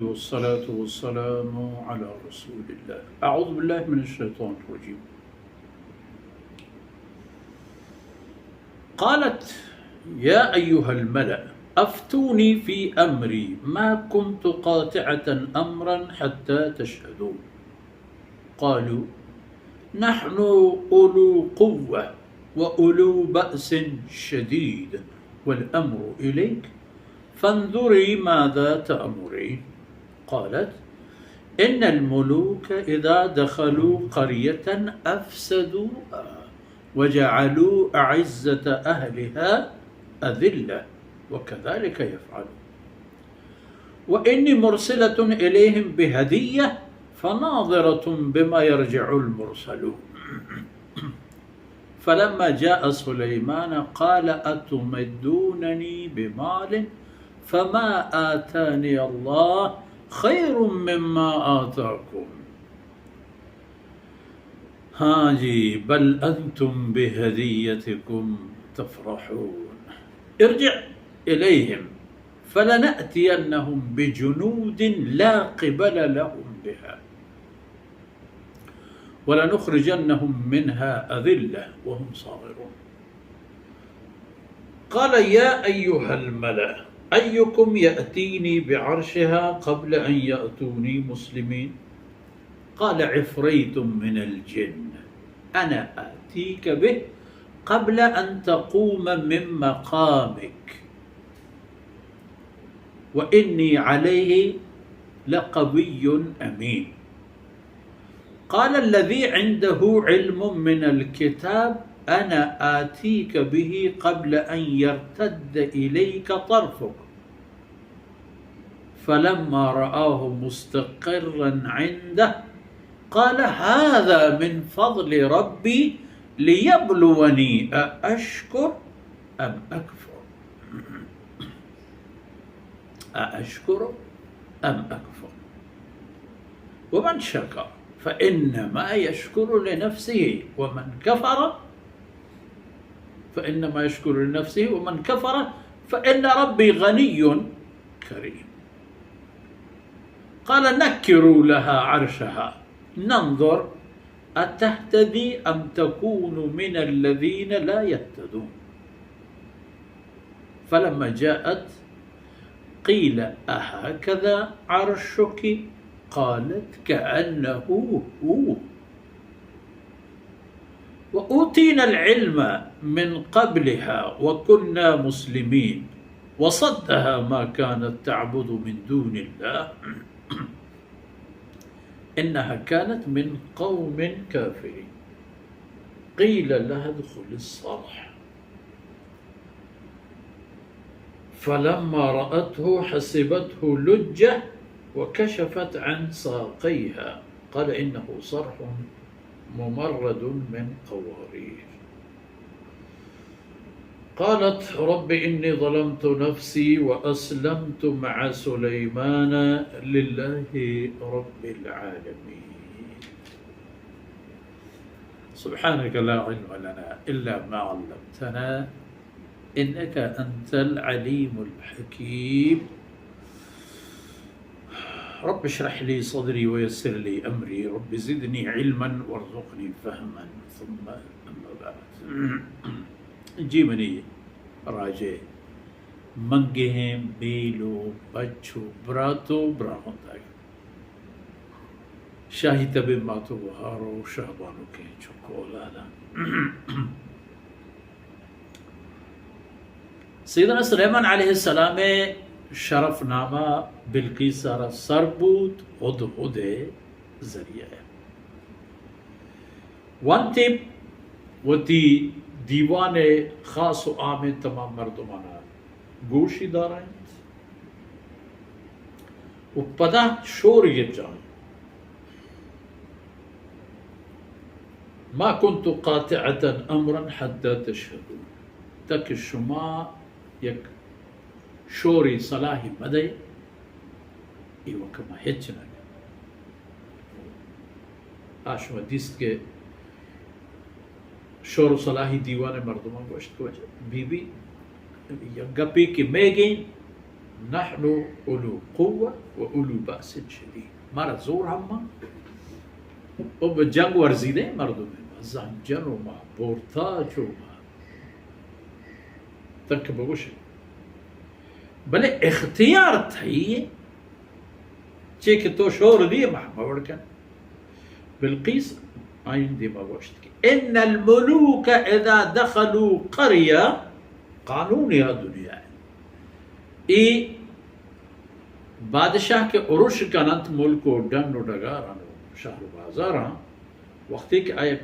والصلاة والسلام على رسول الله. أعوذ بالله من الشيطان الرجيم. قالت: يا أيها الملأ، أفتوني في أمري، ما كنت قاطعة أمرا حتى تشهدون. قالوا: نحن أولو قوة وأولو بأس شديد والأمر إليك فانظري ماذا تأمرين. قالت: إن الملوك إذا دخلوا قرية أفسدوها وجعلوا أعزة أهلها أذلة وكذلك يفعلون. وإني مرسلة إليهم بهدية فناظرة بما يرجع المرسلون. فلما جاء سليمان قال: أتمدونني بمال فما آتاني الله خير مما آتاكم. हाँ जी, بل أنتم بهديتكم تفرحون. ارجع إليهم فلنأتينهم بجنود لا قبل لهم بها ولنخرجنهم منها أذلة وهم صاغرون. قال: يا أيها الملأ، أيكم يأتيني بعرشها قبل أن يأتوني مسلمين؟ قال عفريت من الجن: أنا آتيك به قبل أن تقوم من مقامك، وإني عليه لقوي أمين. قال الذي عنده علم من الكتاب: أنا آتيك به قبل أن يرتد إليك طرفك. فلما رآه مستقرا عنده قال: هذا من فضل ربي ليبلوني أأشكر أم أكفر. أأشكر أم أكفر. ومن شكر فإنما يشكر لنفسه ومن كفر فإنما يشكر لنفسه ومن كفر فإن ربي غني كريم. قال نكروا لها عرشها ننظر أتهتدي أم تكون من الذين لا يهتدون. فلما جاءت قيل أهكذا عرشك؟ قالت كأنه هو. وأوتينا العلم من قبلها وكنا مسلمين وصدها ما كانت تعبد من دون الله إنها كانت من قوم كافرين. قيل لها ادخلي الصرح. فلما رأته حسبته لجة وكشفت عن ساقيها. قال إنه صرح ممرد من قوارير. قالت رب إني ظلمت نفسي وأسلمت مع سليمان لله رب العالمين. سبحانك لا علم لنا إلا ما علمتنا إنك أنت العليم الحكيم. رب اشرح لي صدري ويسر لي أمري، رب زدني علما وارزقني فهما، ثم أما بعد. جی منی راجے منگہیں بیل و بچ و برات و براہنداگ، شاہی تبے مات و گوہار و شاہ بانکیں چک و اولاداں۔ سیدنا سلیمان علیہ السلام ءِ شرف نامہ بلقیس ءَ را سر بوت ہدہد ءِ ذریعہ ءَ۔ وانتی وتی دیوان ءِ خاص و عام ءِ تمام مردماں ءَ گوشی دارائینت و پدا شور گپجان، ما كنت قاطعة أمرا حتى تشهدون، تاکہ شما یک شوری صلاحی مدئے، ایوک ما ہچ نہ۔ آ شما دیست کہ شور و صلاحی دیوان ءِ مردماں گوشت کہ واجہ بی بی یک گپے کہ میگیں، نحن أولو قوة و اولو باس شدید، مارا زور ہم ما و بہ جنگ ورزیدہ مردم ما زہم جن و ما بورتاچ و ما تک بگوش، بلے اختیار تئی، چے کہ تو شور دیے ما مہ وڑ کن۔ بلقیس آئی دیما گوشت کہ ان الملوک اذا دخلوا قریہ، قانون یا دنیا ہے۔ ای بادشاہ کہ ارش کننت ملک و ڈن و ڈگاران و شہر و بازاران، وقتی کہ آیک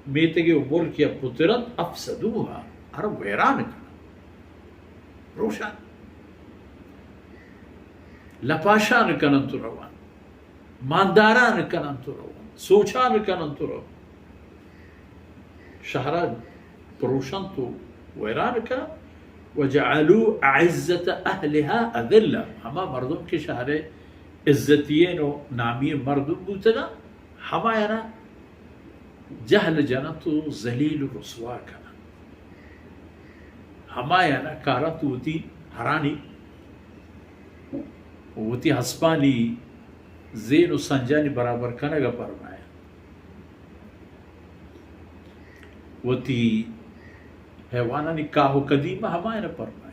میتگی و ملک یا پترنت، افسدوها، ہر ویران کننت، روشان لپاشان کننت و روان، مانداران کننت و روان، سوچان کننت و روان۔ شہرا پروشنت و ویران کننت۔ وجعلوا اعزة اهلها اذلة، ہما مردم کہ شہر عزتی و نامی مردم بوتگا، ہمایانا جہل جننت و ذلیل و رسوا کننت۔ ہمایانا کارنت وتی ہرانی، وتی ہسپانی زین و سنجانی برابر کنگا پرمایاں۔ وتی حیوانانی کاہ و قدیم ہمایانا پرمایاں۔